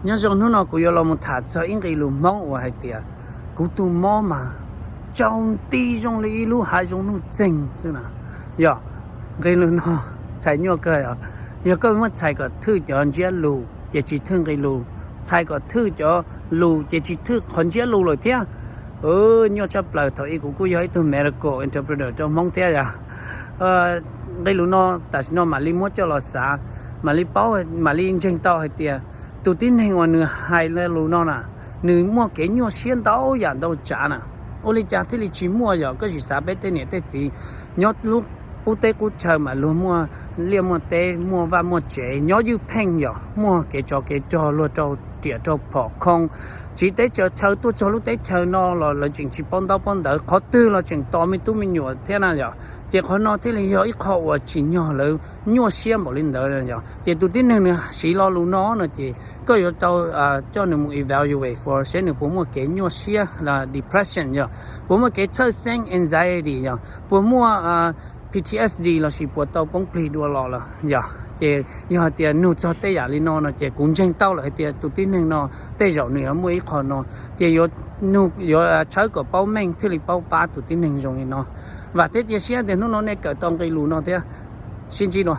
Nyob zoo, hnub no kuv yuav los mus tham txog ib nqe lus Hmoob uas hais tias, kuv tus mob mas tsau nti zoo li ib lub hav zoov nuj txeeg xwb na. Yog, nqe lus no txhais nyuaj kawg os. Yog koj muab txhais kom thwj cov ntsiab lus ces tsis thwj nqe lus, txhais kom thwj cov lus ces tsis thwj qhov ntsiab lus lawm thiab. Nyuaj tshaj plaws. Thaum ub kuv kuj yog ib tug medical interpreter rau Hmoob thiab yog. Nqe lus no tam sim no mam li muab coj los xav, mam li paub, mam li ntseeg tau hais tias tus tib neeg uas nws hais lus no na, nws muaj kev nyuaj siab ntau yam ntau tsav na. Ua li cas thiaj li tsis muaj? Yog koj sim xav peb tej niam tej txiv nyob lub qub teb qub chaw mas luag muaj liaj muaj teb, muaj vaj muaj tsev, nyob ywj pheej, yog muaj kev tsov kev rog, luag rau riam rau phom khoo, tsiv teb tsaws chaw tuaj txog lub teb chaws no los lawv tseem tsis paub ntaub paub ntawv, qhov twg los tseem tos me tub me nyuam thiab na yog. Ces qhov no thiaj li yog ib qho uas tsim nyog lawv nyuaj siab npaum li ntawd yog. Ces tus tib neeg nws siv lo lus no no ces koj yuav tau coj nws mus evaluate for seb nws puas muaj kev nyuaj siab, depression yog, puas muaj kev txhawj xeeb, anxiety yog, puas muaj P T S D lossis puas tau poob plig dua los lawm yog. Ces yog hais tias nug txog tej yam li no no ces kuv ntseeg tau lawm hais tias tus tib neeg no tej zaum nws yuav muaj ib qho no. Ces yuav tshawb kom paub meej thiaj li paub pab tus tib neeg zoo li no. Vam thiab cia siab tias hnub no nej kawm tau nqe lus no thiab. Sib ntsib dua.